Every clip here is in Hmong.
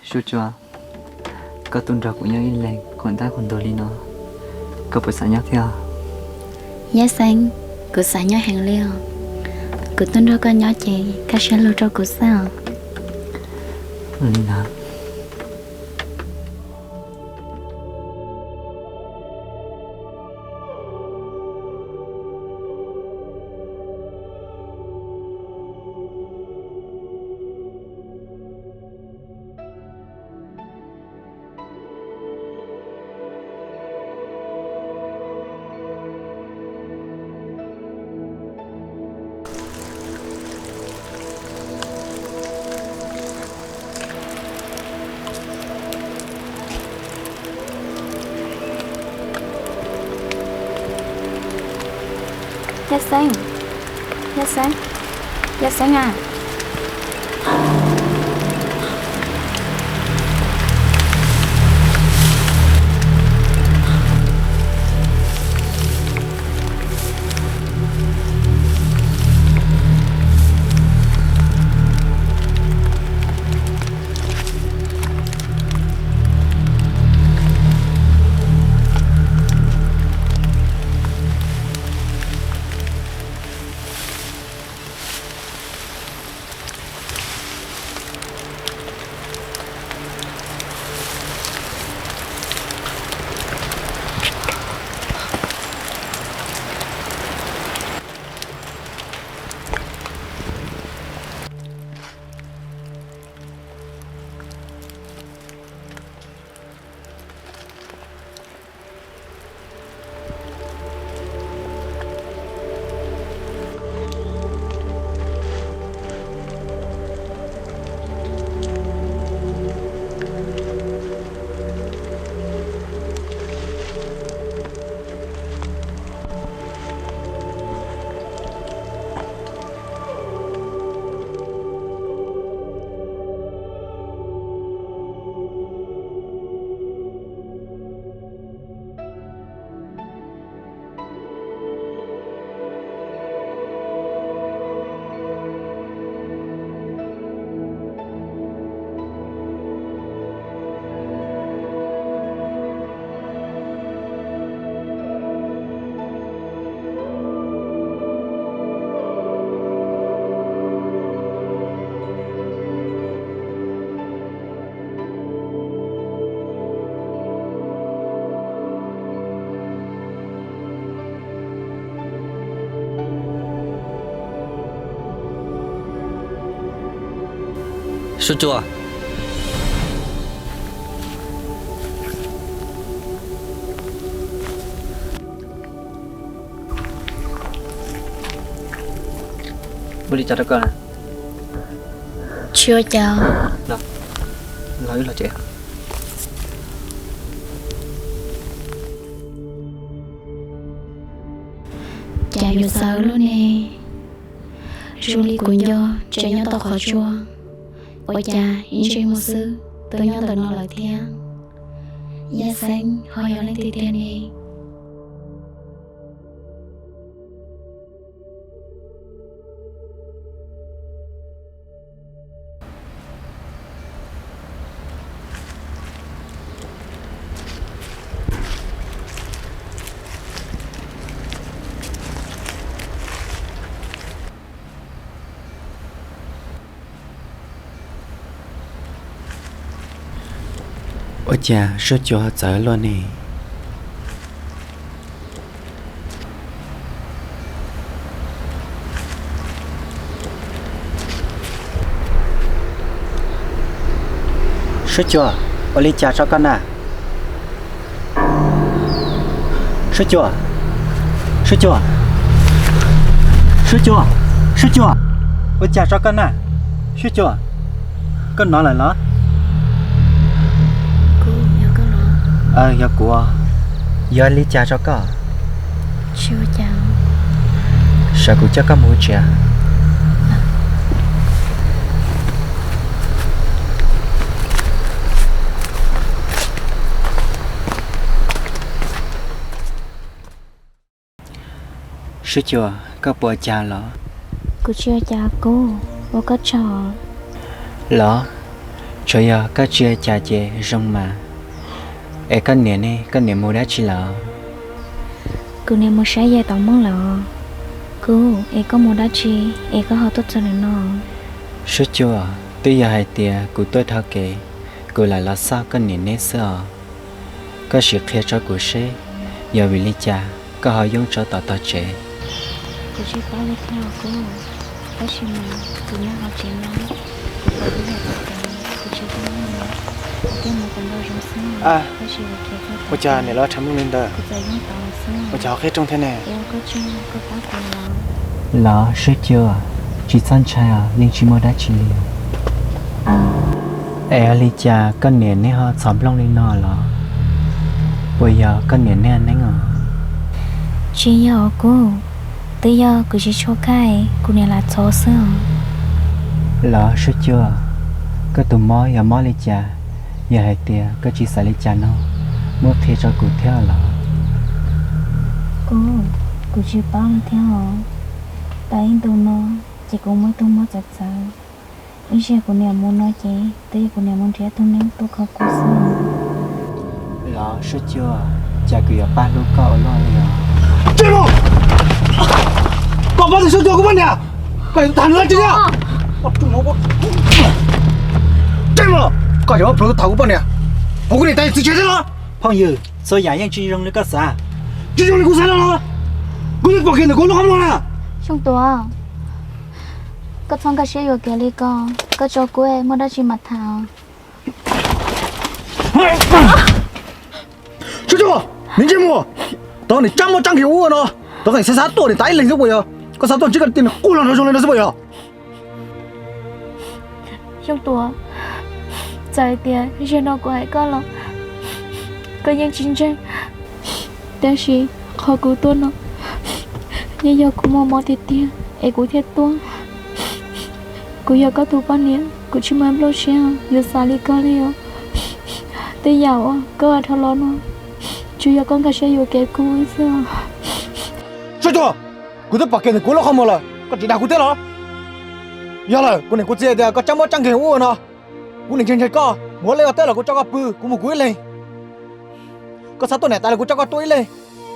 Suab Cua, koj tuaj nrog kuv nyob ib leeg kuam ntab kuam ntug li no, koj puas xav nyob thiab? Yaj Xeeb, kuv xav nyob heev li os. Kuv tuaj nrog koj nyob ces kaj siab lug rau kuv xwb os. Li ntawd. Yaj Xeeb, Yaj Xeeb, Yaj Xeeb a. Suab Cua, ua li cas rau koj? Tsis ua cas. Los, los wb los tsev. Cas yuav txawv luaj ne? Zoo li kuv nco tseem nyob tom qhov tsua, ua cas ib ntsej muag xwb twb nyob ntawm no lawm thiab. Yaj Xeeb ho yog leej twg tiag ne? Ua cas Suab Cua txawv luaj ne? Suab Cua, ua li cas rau koj na? Suab Cua, Suab Cua, Suab Cua, Suab Cua, ua cas rau koj na? Suab Cua, koj hnov lawm los? Yog kuv. Yog li cas rau koj? Sawv kuv coj koj mus tsev. Suab Cua, koj puas ua cas los? Kuv tsis ua cas kuv, ua koj tsaug. Los, Tsuas yog koj tsis ua cas ces zoo mas. Es koj niam ne, koj niam mus dab tsi lawm? Kuv niam mus saib yawg tom Moob lawm. Kuv, es koj mus dab tsi es koj ho tuaj txog ntawm no? Suab Cua, twb yog hais tias kuv tuaj dhau kev, kuv lam los xauj koj niam neb xwb os. Koj sim qhia rau kuv seb yog vim li cas koj ho yoob tsawv tom tog tsev. Kuv tsis paub li thiab os kuv, tab sis mas kuv nyob hauv tsev no, kuv pom ib yam txawv txawv, kuv tsis tau noj li, kuv thiaj mus kom ntau zoo xwb, tab sis kuv khiav txog ua cas niam lawv rhais mloog li ntawd, kuv txawm yoob tod xwb. Ua cas ho qhib rooj thiab ne? Es ua koj tsaug koj pab kuv los. Los Suab Cua, tsis txhob ntshai os, yeej tsis muaj dab tsi li. Es ua li cas koj niam neb ho txhom nplooj li no los? Puas yog koj niam neb neeb os? Tsis yog os kuv, twb yog kuv tsis tshua kaij, kuv niam lam txhom xwb os. Los Suab Cua, koj tus mob yog mob li cas? Yog hais tias koj tsis xav li cas no, muab qhia rau kuv thiab los. Kuv, kuv tsis paub li thiab os. Tau ib ntu no ces kuv muaj ib tug mob txawv txawv. Ib zaug kuv niam mus no ces twb yog kuv niam mus nrhiav tus neeb tuaj kho kuv xwb. Los Suab Cua, cas kuv yuav pab hlub koj ua luaj li os? Koj pab tus Suab Cua kuv poj niam, koj yuav tham nws dab tsi thiab? Koj yuav muab plhuav tham kuv poj niam, ua kuv niam tais txi tseg thiab los? Phooj ywg, txhua yam yeej tsis zoo li koj xav. Tsis zoo li kuv xav no los? Kuv twb pom kiag ntawm kuv lub qhov muag na. Xyooj Tuam, koj txhob nkag siab yuam kev li ko, koj tso kuv muaj dab tsi mam tham. Suab Cua, niam ntsej muag, tau niam tsab mob tsab nkeeg ua no, tau niam xav xav tuaj niam tais ib leeg xwb puas yog? Koj xav tuaj ntsib koj niam quj los nrov zoo li no xwb puas yog? Xyooj Tuam, txawm hais tias zaum no kuv hais koj los koj yeej tsis ntseeg, tab sis qhov kuv tuaj no yeej yog kuv muaj mob tiag tiag es kuv thiaj tuaj. Kuv yog koj tus poj niam, kuv tsis muaj nplooj siab yuav xav li koj li os. Tej yam uas koj ua dhau los no, tsuas yog koj nkag siab yuam kev kuv xwb os. Suab Cua, kuv twb pom kiag ntawm kuv lub qhov muag lawm, koj tsis dag kuv thiab los? Yog lawm, kuv niam kuv txiv hais tias koj tsab mob tsab nkeeg ua no, kuv niam ntshai ntshai koj mus ua liaj ua teb los kuv tso koj pw, kuv mus kuv ib leeg. Koj xav tuaj niam tais los kuv tso koj tuaj ib leeg.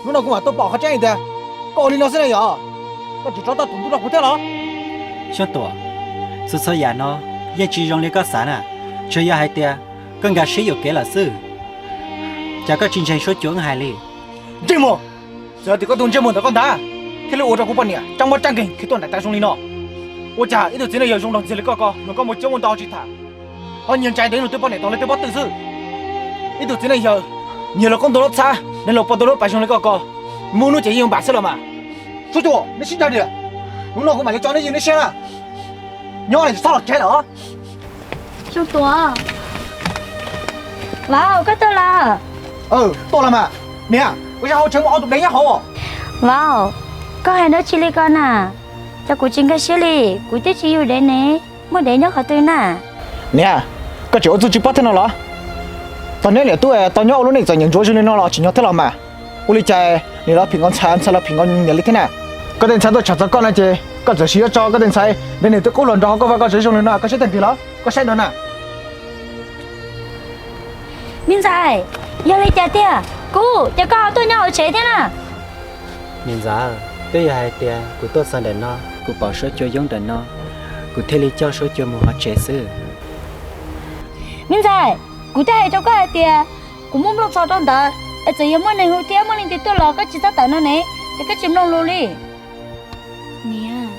Hnub no kuv mam tuaj pom qhov tseeb hais tias koj ua li no xwb na yog? Koj tsis tso tau tus ntuj rau kuv thiab los? Xyooj Tuam, txhua txhua yam no yeej tsis zoo li koj xav na, tsuas yog hais tias koj nkag siab yuam kev lawm xwb. Cas koj tsis ntseeg Suab Cua wb hais li? Ntsej muag, txawm tias koj tus ntsej muag ntawm koj ntag thiaj li ua rau kuv poj niam tsab mob tsab nkeeg khiav tuaj niam tais zoo li no. Ua cas ib tug txiv neej yawg zoo nraug ntxiag li koj ko, nrog koj mus coob mus ntau tsis tham, ho nyiag ntshai ntawm nws twb poj niam tau lawv twb pob tw xwb. Ib tug txiv neej yawg nyiag luag qoob ntuag lub txhab, nyiag luag poj ntuag lub pas zoo li koj ko, mus hnub ces yeej npam xwb los mas. Suab Cua, neb sib ntsag diam, hnub no kuv mam li tso neb ywg neb siab na. Nyob li tsis txhob los tsev lawm. Xyooj Tuam, vauv, koj tuaj los? Tuaj los mas. Niam, ua cas hauv tsev muaj ob tug dev nyob hauv? Vauv, koj hais dab tsi li ko na? Cas kuv tsis nkag siab li, kuv twb tsis yug dev ne, muaj dev nyob qhov twg na? Niam, koj tseem ua txuj tsis paub thiab no los? Tog neb niam tub tau nyob ua lub neej txom nyem ntsuav zoo li no los tseem nyob thiab los mas. Ua li cas niam los phim nkaus ntxhais, ntxhais los phim nkaus niam li thiab na? Koj tej ntxhais tuaj tsham txog koj no ces koj txawm sim yuav tso koj tej ntxhais, neb niam twb qub hluas nraug koj vaj koj tsev zoo li no koj siab tag nrho los? Koj saib ntawd na. Me ntxhais, yog li cas tiag? Kuv, ces koj ho tuaj nyob hauv tsev thiab na? Me ntxhais, twb yog hais tias kuv tuaj txog ntawm no, kuv pom Suab Cua yoob ntawm no, kuv thiaj li coj Suab Cua mus hauv tsev xwb. Me ntxhais, kuv twb hais rau koj hais tias kuv muaj nplooj txog rau ntawd, es txawm yog muaj neeg hu thiab muaj leej twg tuaj los koj tsis txhob tawm no ne, ces koj tsis mloog lus li. Niam,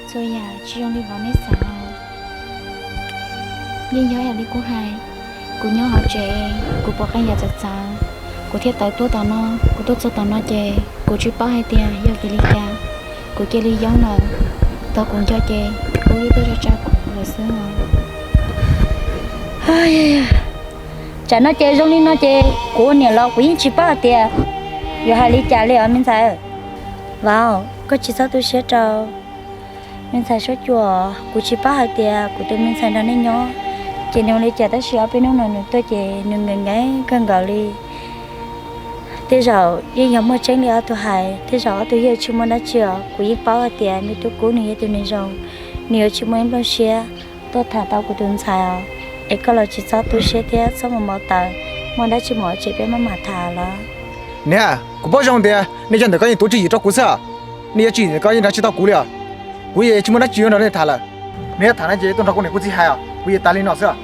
txhua yam tsis zoo li vauv neb xav. Yeej yog yam li kuv hais, kuv nyob hauv tsev, kuv pom qee yam txawv txawv, kuv thiaj tawm tuaj tom no. Kuv tuaj txog tom no ces kuv tsis paub hais tias yog vim li cas, kuv cia li yoob lawm. Thaum kuv nco ces kuv twb tuaj tsa tsa kuv lawm xwb os. Tsam no ces zoo li no ces kuv ua niam los kuv yeej tsis paub hais tias yuav hais li cas li os me ntxhais. Vauv, koj tsis txhob tu siab rau me ntxhais Suab Cua. Kuv tsis paub hais tias kuv tus me ntxhais nrog nej nyob ces nws ua li cas, tab sis ob peb hnub no nws tuaj ces nws nkees nkees kawg nkaus li. Tej zaum yeej yog muaj tseeb li ob tug hais, tej zaum ob tug yeej tsis muaj dab tsi os. Kuv yeej paub hais tias me tub Kub nws yog tus neeg zoo, nws yuav tsis muaj ib nplooj siab tuaj tham tau kuv tus ntxhais os. Es koj los tsis txhob tu siab thiab txhob mus npau taws, muaj dab tsi mus ua tsev peb mam mam tham los. Niam, kuv paub zoo tias nej cov ntawm koj yeej tuav tswv yim rau kuv xwb. Nej yuav tswv yim ntawm koj yeej nrog tsis tau kuv li os. Kuv yeej tsis muaj dab tsi yuav nrog nej tham lawm. Nej yuav tham no ces tuaj nrog kuv niam kuv txiv hais os, kuv yeej tas li no xwb.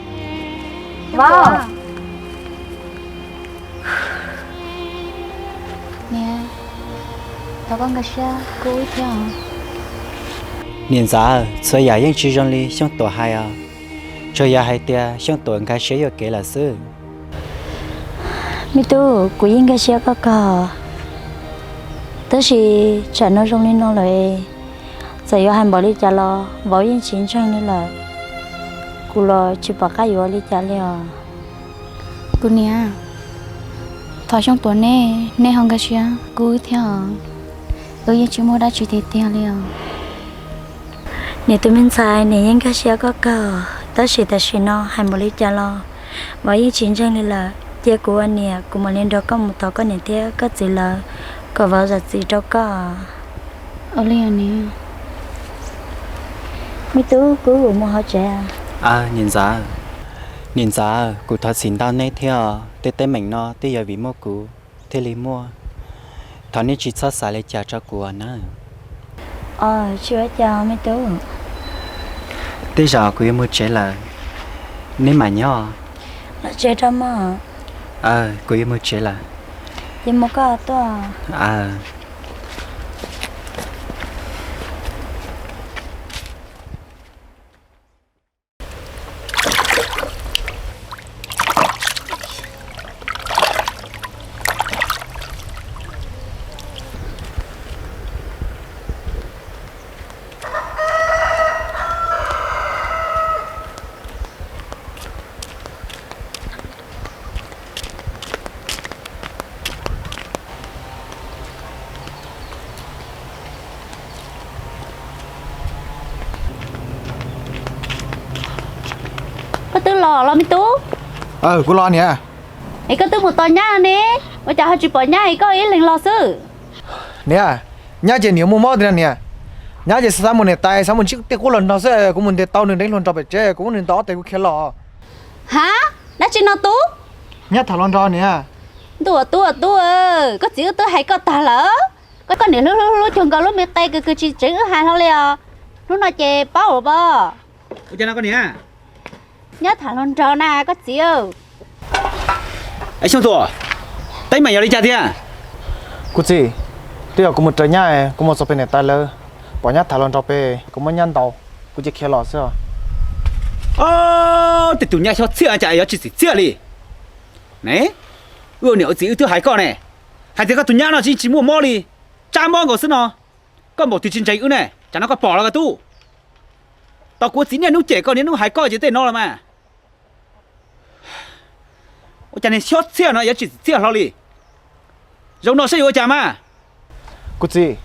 Niam, thov koj nkag siab kuv thiab. Niam ntxawm, txhua yam yeej tsis zoo li Xyooj Tuam hais os. Tsuas yog hais tias Xyooj Tuam nkag siab yuam kev lawm xwb. Me tub, kuv yeej nkag siab koj kawg, tab sis tsam no zoo li no lawm, txawm yuav hais npaum li cas los vauv yeej tsis ntseeg li lawm. Kuv los tsis pom qab yuav li cas li os. Kuv niam, thov Xyooj Tuam nej, nej ho nkag siab kuv thiab os. Wb yeej tsis muaj dab tsi tiag tiag li os. Niam tus me ntxhais, niam yeej nkag siab koj kawg, tab sis tam sim no hais npaum li cas los vauv yeej tsis ntseeg li lawm. Cia kuv ua niam, kuv mam li nrog koj mus thov koj niam thiab koj txiv lawv kom vauv zam txim rau koj. Ua li os niam. Me tub, kuv mus hauv tsev. Niam ntxawm, niam ntxawm, kuv thov txim ntau nej thiab os. Tej teeb meem no twb yog vim muaj kuv thiaj li muaj. Thov nej tsis txhob xav li cas rau kuv nawb. Tsis ua cas me tub. Tej zaum kuv yuav mus tsev lawm, neb mam nyob. Los tsev rau mog. Kuv yuav mus tsev lawm. Ces mus koj tuaj. Koj twb los los me tub? Kuv los niam. Es koj twb mus tos nyab ne, ua cas ho tsis pom nyab es koj ib leeg los xwb? Niam, nyab ces nws muaj mob tiag niam. Nyab ces xav mus niam tais, xav mus ntsib tej qub hluas nraug xwb, kuv mus ntes tau nws nrog hluas nraug pem tsev, kuv muab nws ntaus ob teg kuv khiav los. Ha, dab tsi no tub? Nyab tham hluas nraug niam. Ntuj tub tub, koj txiv wb twb hais koj tag lawm. Koj niam hlub hlub hlub cuag nkaus lub me qe kws kws tsis tseev wb hais hlo li os. Hnub no ces paub lawm pob. Ua cas no koj niam? Nyab tham hluas nraug na koj txiv. Xyooj Tuam, teeb meem yog li cas tiag? Kuv txiv, twb yog kuv mus raws nyab, kuv mus txog pem niam tais lawv, pom nyab tham hluas nraug pem, kuv muab nyab ntaus, kuv cia khiav los xwb. Tej tus nyab xyob txhiaj cas yuav tsis txim txiaj li ne. Wb ua niam ua txiv wb twb hais koj ne, hais tias koj tus nyab no tsis, tsis muaj mob li, tsab mob nkaus xwb no. Koj npaum twg tsis ntseeg wb ne, tsam no koj pom los koj tub. Tau kuv txiv niaj hnub cem koj niaj hnub hais koj ces tej no los mas. Ua cas niag xyob txhiaj no yuav tsis txim txiaj hlo li? Zoo no saib yuav ua cas mas. Kuv txiv,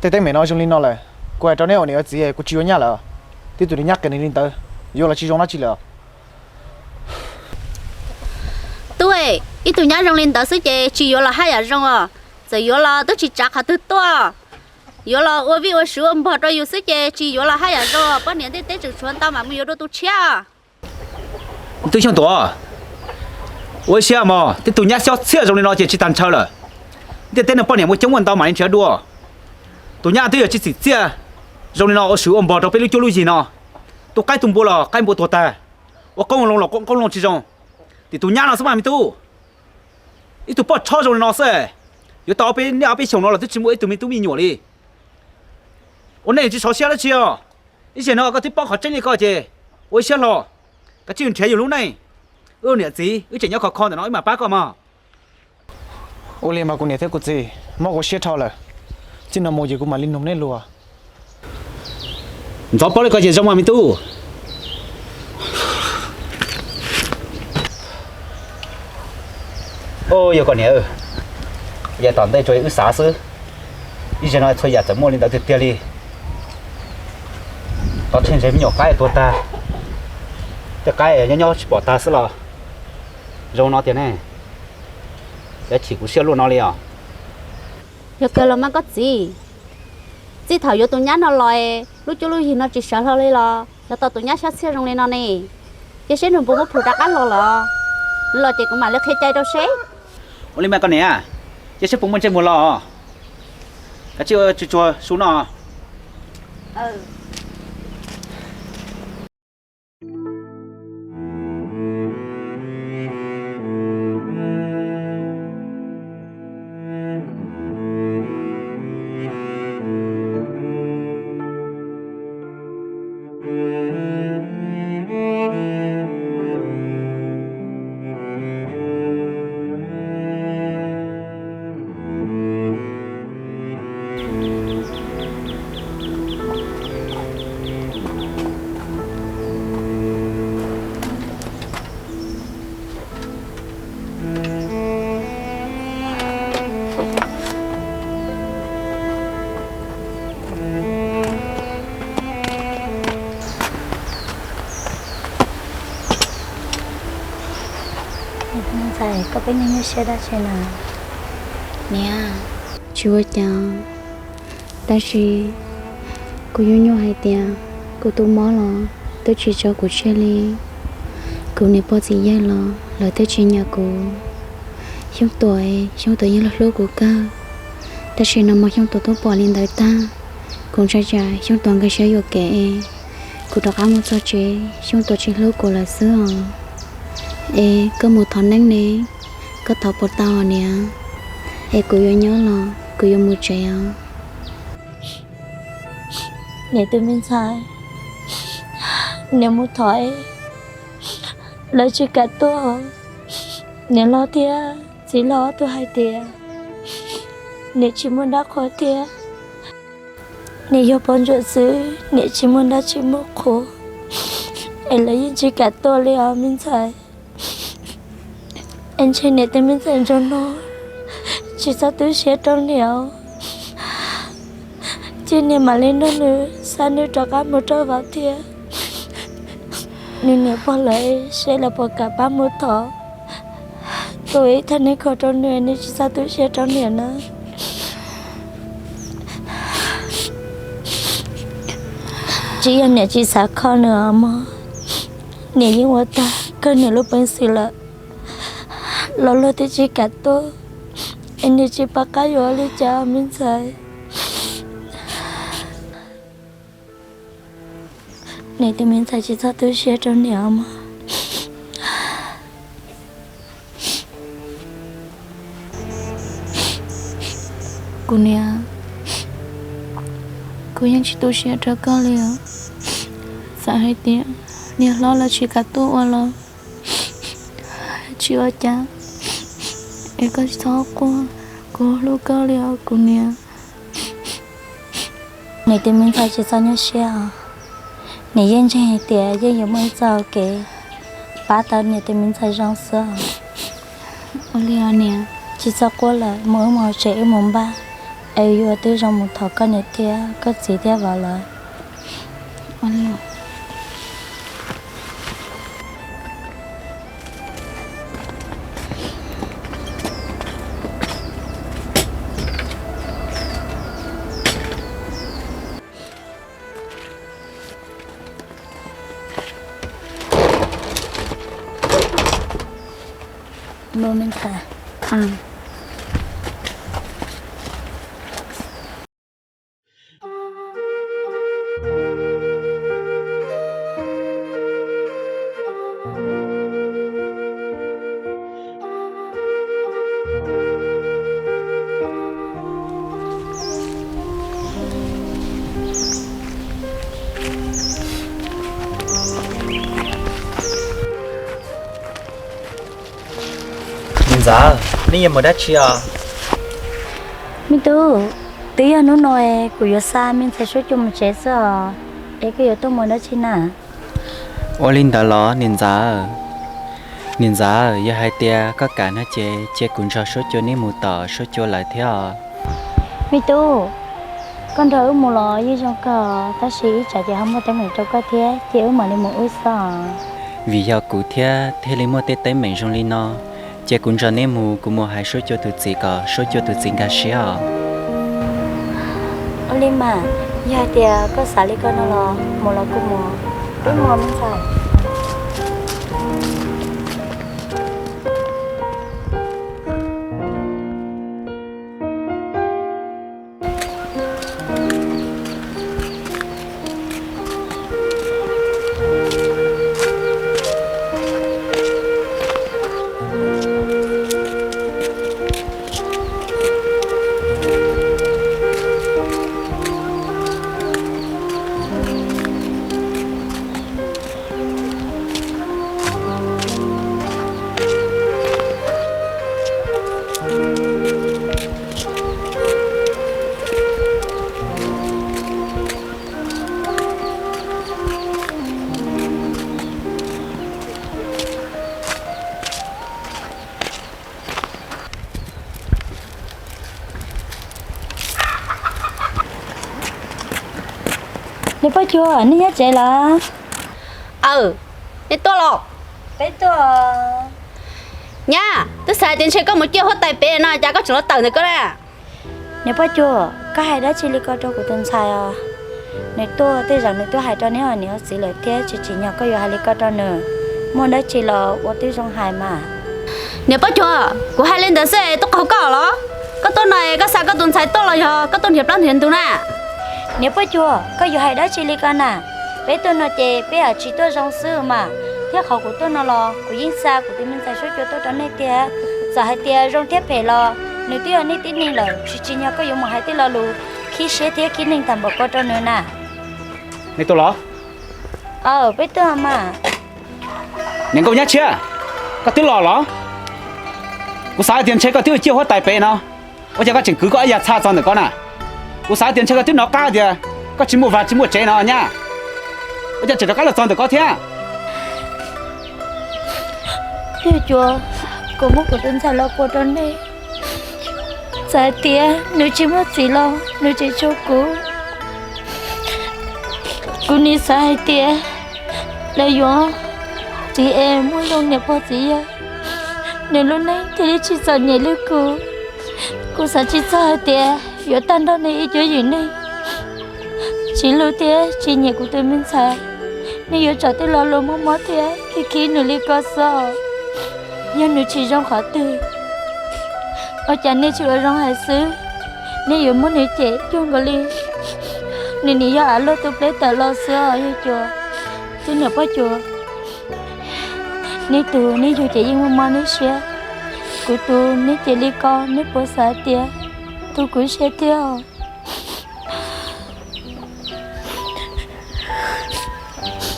tej teeb meem no zoo li no lawm, kuv hais rau neb ua niam ua txiv kuv tsis yuav nyab lawm. Twb tus niag nyab qias nws li ntawd, yuav los tsis zoo dab tsi lawm. Tub, ib tug nyab zoo li ntawd xwb ces tsis yuav los haj yam zoo os. Txawm yuav los twb tsis tsav qhov twg tuaj. Yuav los ua vij ua sub ua npog rau yus xwb ces tsis yuav los haj yam zoo. Poj niam ntiaj teb tseem tshuav ntau mam mus yuav dua tus tshiab. Tub Xyooj Tuam, ua ib siab mog, tej tus nyab xyob txhiaj zoo li no ces tsis tag ntshaw lawm. Ntiaj teb no poj niam muaj coob muaj ntau mam li nrhiav dua. Tus nyab twb yog tsis txim txiaj zoo li no ua sub ua npog rau peb lub cuab lub yig no. Tu qaib tu npua los qaib npua tuag tag, ua qoob loo los qoob loo tsis zoo. Tim tus nyab no xwb mas me tub. Ib tug poj tshob zoo li no xwb, yuav tau ob peb niaj ob peb xyoos no los twb tsis muaj ib tug me tub me nyuam li. Ua neej tsis sov siab dab tsi os. Ib zaug no koj twb paub qhov tseeb li koj ces ua ib siab hlo, koj tsij nrhiav yus lub neej. Wb niam txiv wb tseem nyob khov kho ntawm no wb mam pab koj mog. Ua li mas kuv niam thiab kuv txiv, mob kuv siab dhau lawm. Txij no mus ces kuv mam li nug neb luag. Ntxov paub li koj ces zoo mas me tub. Yog koj niam, yav tom ntej tsuas wb xav xwb, ib zaug no txhua yam txawm muaj li ntawd tiag tiag li. Tau tsheej ntse me nyuam qaib tuag tag, tej qaib nyob nyob tsis pom tag xwb los zoo no tiag ne. Yuav chim kuv siab luaj no li os. Yog kawg los mas koj txiv, txij thaum yuav tus nyab no los, lub cuab lub yig no tsis sawv hlo li los yog tau tus nyab xyob txhiaj zoo li no ne. Ces seb nws puas muaj plhus rov qab los los, los ces kuv mam li qhia cai rau seb. Ua li mas koj niam, ces seb puas muaj ntsej muag los, kav tsij ua tsuag tsuag su no. Ntxhais, koj pheej nyuaj nyuaj siab dab tsi na? Niam, tsis ua cas, tab sis kuv nyuaj nyuaj hais tias kuv tus mob los twb tsis tso kuv tseg li. Kuv niam pog txiv yawg los lawv twb tsis nyiam kuv. Xyooj Tuam, Xyooj Tuam yeej hlub kuv kawg, tab sis no mas Xyooj Tuam twb pom li ntawd tag. Kuv ntshai tsam Xyooj Tuam nkag siab yuam kev es kuv rov qab mus txog tsev Xyooj Tuam tsis hlub kuv lawm xwb os. Es koj mus thov neeb ne, koj thov puas tau niam? Es kuv yuav nyob los kuv yuav mus tsev os. Niam tus me ntxhais, niam mus thov lawv tsis kam tuaj. Niam hlob thiab txiv hlob ob tug hais tias niam tsis muaj dab qhuas thiab, niam yog poj ntsuam xwb, niam tsis muaj dab tsi muaj qhuas, es lawv yeej tsis kam tuaj li os me ntxhais. Es ntshe niam tus me ntxhais ntsuag no tsis txhob tu siab rau niam os. Cia niam mam li nrog nws xa nws rov qab mus rau vam thiab nws niam pog lawv seb lawv puas kam pab mus thov tus ib thaj neeb kho rau nws, nws tsis txhob tu siab rau niam na. Tsis yog niam tsis xav kho nws os mog, niam yeej ua tag kawg niam lub peev xwm lawm los luag twb tsis kam tuaj, es niam tsis pom qab yuav ua li cas me ntxhais. Niam tus me ntxhais tsis txhob tu siab rau niam os mog. Kuv niam, kuv yeej tsis tu siab rau koj li os. Txawm hais tias niam hlob lawv tsis kam tuaj ua los tsis ua cas, es koj tsis txhob quaj, kuv hlub koj li os kuv niam. Niam tus me ntxhais tsis txhob nyuaj siab os. Niam yeej ntseeg hais tias yeej yuav muaj ib txoj hau kev pab tau niam tus me ntxhais zoo xwb os. Ua li os niam. Tsis txhob quaj lawm, mus wb mus hauv tsev wb mus npaj, es yuav ua tib zoo mus thov koj niam thiab koj txiv thiab vauv lawv. Ua li os. Mloog me ntxhais. Niam ntxawm, nej yuav mus dab tsi os? Me tub, twb yog hnub no es kuv yuav xa me ntxhais Suab Cua mus tsev xwb os, es koj yuav tuaj mus dab tsi na? Ua li ntawd los niam ntxawm? Niam ntxawm, yog hais tias koj kam no ces cia kuv nrog Suab Cua neb mus tom Suab Cua lawv thiab os. Me tub, koj nrog wb mus los yeej zoo kawg, tab sis ib tsam ces ho muaj teeb meem rau koj thiab, cia wb mam li mus wb xwb os. Vim yog kuv thiab thiaj li muaj tej teeb meem zoo li no, cia kuv nrog neb mus, kuv mus hais Suab Cua tus txiv kom Suab Cua tus txiv nkag siab os. Ua li mas, yog hais tias koj xav li ko no los mus los kuj mus, wb mus me ntxhais. Niam Paj Cuag, nej nyob tsev los? Aw, nej tuaj los? Peb tuaj. Nyab, twb xav tias ntshe koj mus ciaj huab tais pem no cas koj tseem los tawm ntawm koj na? Niam Paj Cuag, koj hais dab tsi li ko rau kuv tus ntxhais os? Nws tuaj tej zaum nws twb hais rau neb niam txiv lawm thiab, tsis tsim nyog koj yuav hais li ko rau nws. Muaj dab tsi los ua tib zoo hais mas. Niam Paj Cuag, kuv hais li ntawd xwb es tuaj qaug koj los? Koj tuaj no es koj xa koj tus ntxhais tuaj los yog koj tuaj nrhiav plaub nrhiav ntug na? Niam Paj Cuag, koj yuav hais dab tsi li ko na? Peb tuaj no ces peb tsis tuaj zoo xwb mas, thiab qhov kuv tuaj no los kuv yeej xa kuv tus me ntxhais Suab Cua tuaj rau nej tiag. Txawm hais tias zoo thiab phem los nws twb yog nej tib neeg lawm, tsis tsim nyog koj yuav mus hais tej lo lus khib siab thiab khib neeg tag npaum ko rau nws na. Nej tuaj los? Aw, peb tuaj mas. Niam Nkauj Nyab Tshiab, koj twb los los? Kuv xav hais tias ntshe koj twb ua ciaj huab tais pem no, ua cas koj tseem kwv koj ob yas txha txog ntawm koj na? Kuv xav hais tias ntshe koj twb hnov qab tias koj tsis muaj vaj tsis muaj tsev no nyab, ua cas tseem rov qab los txog ntawm koj thiab? Yog Cua, kuv muab kuv tus ntxhais los ua rau nej, txawm hais tias nws tsis muaj txiv los nws tseem tshuav kuv. Kuv nim xav hais tias lawv yuav txiv es muaj zoo niam pog txiv yawg, nws lub neej thiaj li tsis txom nyem li kuv. Kuv xav tsis txog hais tias yuav tag nrho nws ib cuab yim neeg, tsis hlub thiab tsis nyiam kuv tus me ntxhais. Nej yuav tsam tej lo lus mob mob thiab khib khib nws li ko xwb. Yog nws tsis zoo qhov twg, ua cas nej tsis ua zoo hais xwb? Nej yuav muab nws cem cuag nkaus li nws nim yog av luaj tus pleb tawm los xwb os yog Cua. Tus niam Paj Cuag, nej tus nej yug ces yeej muaj mob nej siab, kuv tus nej cem li ko nej puas xav tias tu kuv siab thiab?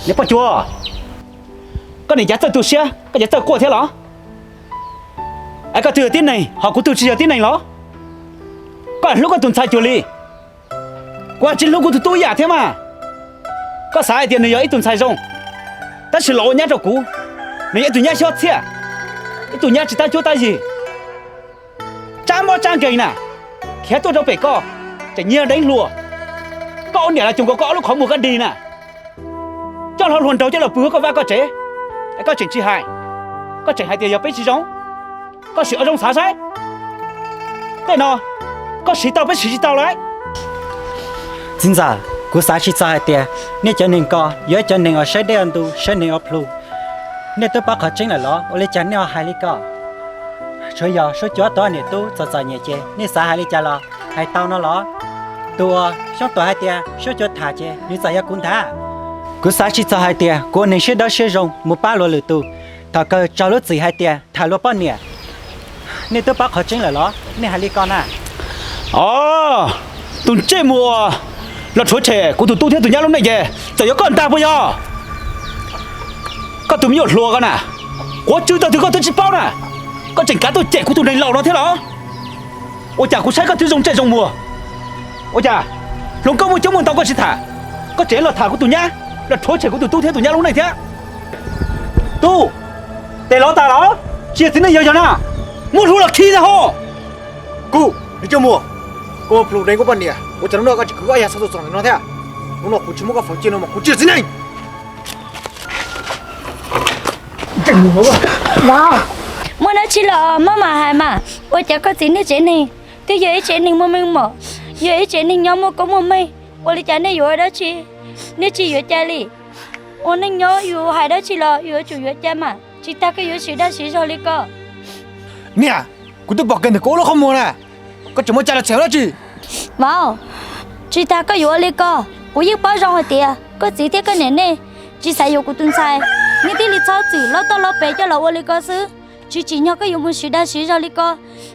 Niam Paj Cuag, koj nim cav txawj tu siab, koj cav txawj quaj thiab los? Es koj twg yog tib neeg ho kuv twg tsis yog tib neeg los? Koj hlub koj tus ntxhais cuag li, kuv tsis hlub kuv tus tub ib yam thiab mas. Koj xav hais tias nws yog ib tug ntxhais zoo, tab sis los ua nyab rau kuv, nws yog ib tug nyab xyob txhiaj, ib tug nyab tsis tab cuab tab yig, tsab mob tsab nkeeg na, khiav tuaj rau pem koj, tseem nyiag deev hluas. Koj ua niam los cuag nkaus koj ob lub qhov muag koj dig na, coj hlo hluas nraug coj los pw hauv koj vaj koj tsev, es koj tseem tsis hais, koj tseem hais tias yog peb tsis zoo. Koj sim ua zoo xav saib, tej no koj siv tau peb siv tsis tau lawm. Txiv ntxawm, kuv xav tsis txog hais tias nej cov neeg ko yog ib cov neeg uas saib dej ua ntu saib neeg ua plhu. Nej twb paub qhov tseeb lawm los ua li cas nej ho hais li ko? Tsuas yog Suab Cua tus niam tub txom txom nyem ces nej xav hais li cas los hais tau no los? Tus uas Xyoob Tuam hais tias Suab Cua tham ces nws txawm yog kuv ntag. Kuv xav tsis txog hais tias kuv ua neeg siab dawb siab zoo mus pab luag lwm tus, thaum kawg raug lub txim hais tias tham luag poj niam. Nej twb paub qhov tseeb lawm los nej hais li ko na? Os, tus ntsej muag uas los rhuav tshem kuv tus tub thiab tus nyab lub neej ces txawm yog koj ntag puas yog? Koj tus me nyuam hluas ko na, quav tsw tau twg koj twb tsis paub na, koj tseem kav tuaj cem kuv tus neeg laus no thiab los? Ua cas kuv saib koj twb zoo ntsej zoo muag, ua cas hluas nkauj muaj coob muaj ntau koj tsis tham, koj tseem los tham kuv tus nyab, los rhuav tshem kuv tus tub thiab tus nyab lub neej thiab? Tub, tes lov tas los? Tsis yog txiv neej yog yog na, muab hlub los khi tag ho. Kuv, nws coj muag, koj ua plhu deev kuv poj niam ua cas hnub no koj tsis kwv koj ob yas txha tuaj txog ntawm no thiab? Hnub no kuv tsis muab koj faus cia no mas kuv tsis yog txiv neej. Muaj dab tsi los maj mam hais mas, ua cas koj txiv nej tsev neeg twb yog ib tsev neeg muaj meej mom, yog ib tsev neeg nyob muaj koob muaj meej, ua li cas nej yuav ua dab tsi? Nej tsis yuav cai li. Ua neej nyob yus hais dab tsi los yuav tsum yuav cai mas, tsis tas koj yuav siv dag siv zog li ko. Niam, kuv twb pom kiag ntawm koj ua lub qhov muag na, koj tseem muaj cai los txheem dab tsi? Vauv, tsis tas koj yuav ua li ko, kuv yeej paub zoo hais tias koj txiv thiab koj niam nej tsis xav yuav kuv tus ntxhais, nej thiaj li txhob txwm loj toj loj pes coj los ua li ko xwb. Tsis tsim nyog koj yuav mus siv dag siv zog li ko.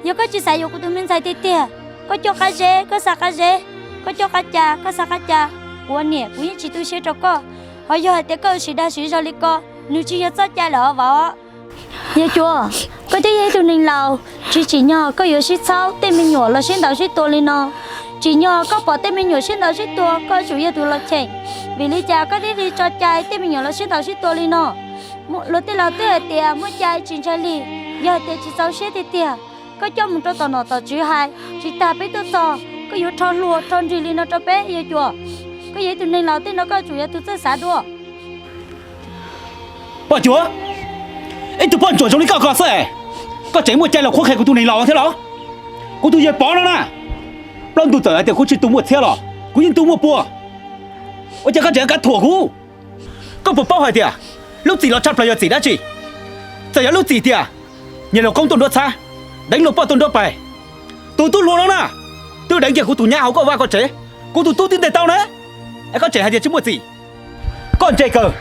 Yog koj tsis xav yuav kuv tus me ntxhais tiag tiag, koj coj qab zeb koj xa qab zeb, koj coj qab ca koj xa qab ca. Kuv ua niam kuv yeej tsis tu siab rau koj. Ho yog hais tias koj yuav siv dag siv zog li ko, nws tsis yog txoj cai lawm os vauv. Yawg Cua, koj twb yog ib tug neeg laus, tsis tsim nyog koj yuav sib txhaub tej me nyuam los sib ntaus sib tua li no. Tsim nyog koj pom tej me nyuam sib ntaus sib tua koj yuav tsum yog tus los cheem. Vim li cas koj thiaj li tso cai tej me nyuam los sib ntaus sib tua li no? Luag tej laus twb hais tias muaj cai tsis ntshai lig. Yog hais tias tsis txaus siab tiag tiag, koj coj mus rau tom nom tom tswv hais, tsis tas peb tuaj txog koj yuav rho hlua rho nrig li no rau peb, Yawg Cua. Koj yog ib tug neeg laus, tej no koj tsum yog tus txawj xav dua. Poj Cuam, ib tug poj ntsuam zoo li koj ko xwb, koj tseem muaj cai los qhuab qhia kuv tus neeg laus thiab los? Kuv tus yawg Pov no na, plaub ntug txawm hais tias kuv tsis tu muaj txhiab los kuv yeej tu muaj pua. Ua cas koj tseem kav thuam kuv? Koj puas paub hais tias lub txim los tshaj plaws yog txim dab tsi? Txawm yog lub txim tias nyias luag qoob tuaj nruab txhab, deev luag poj tuaj nruab pais, tus tub hluas no na, twb deev kiag kuv tus nyab hauv koj vaj koj tsev, kuv tus tub twb ntes tau na. Es koj tseem hais tias tsis muaj txim. Koj ntse kawg,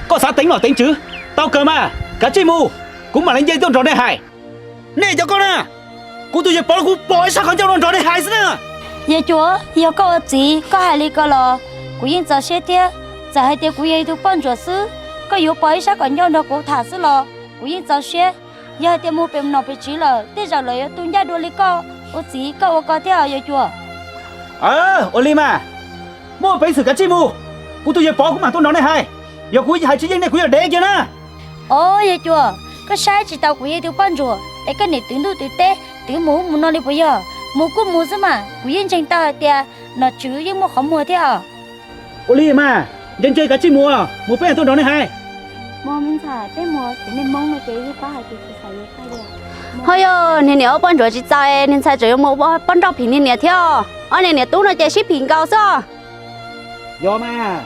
koj xav teev nom teev tswv, tau kawg mas, kav tsij mus, kuv mam li nce tuaj nrog nej hais. Nej cov koj na, kuv tus yawg Pov los kuv pom ib sab qhov ncauj no nrog nej hais xwb na. Yawg Cuam, yog koj ua txiv koj hais li ko los kuv yeej txaus siab thiab. Txawm hais tias kuv yog ib tug poj ntsuam xwb, koj yuav pom ib sab qhov ncauj nrog kuv tham xwb los kuv yeej txaus siab. Yog hais tias mus pem nom pem tswv lawm tej zaum lawv yuav tu ncaj dua li koj ua txiv koj ua ko thiab os yawg Cuam. Ua li mas, muaj peev xwm kav tsij mus, kuv tus yawg Pov kuv mam tuaj nrog nej hais. Yog kuv hais tsis yeej nej kuv yuav dev kiag na. Os yawg Cuam, koj saib tsis taus kuv yog ib tug poj ntsuam es koj niam twv ntuj twv teb twv mus ub mus no li puas yog? Mus kuj mus xwb mas, kuv yeej ntseeg tau hais tias nom tswv yeej muaj qhov muag thiab os. Ua li mas, ntse ntse kav tsij mus, mus peb tuaj nrog nej hais. Ho yog niag niam ua poj ntsuam tsis txaus, niag ntxhais tseem yuav mus ua poj nrauj phim niag niam thiab. Ob niag niam tub no ces sib phim nkaus xwb. Yog mas,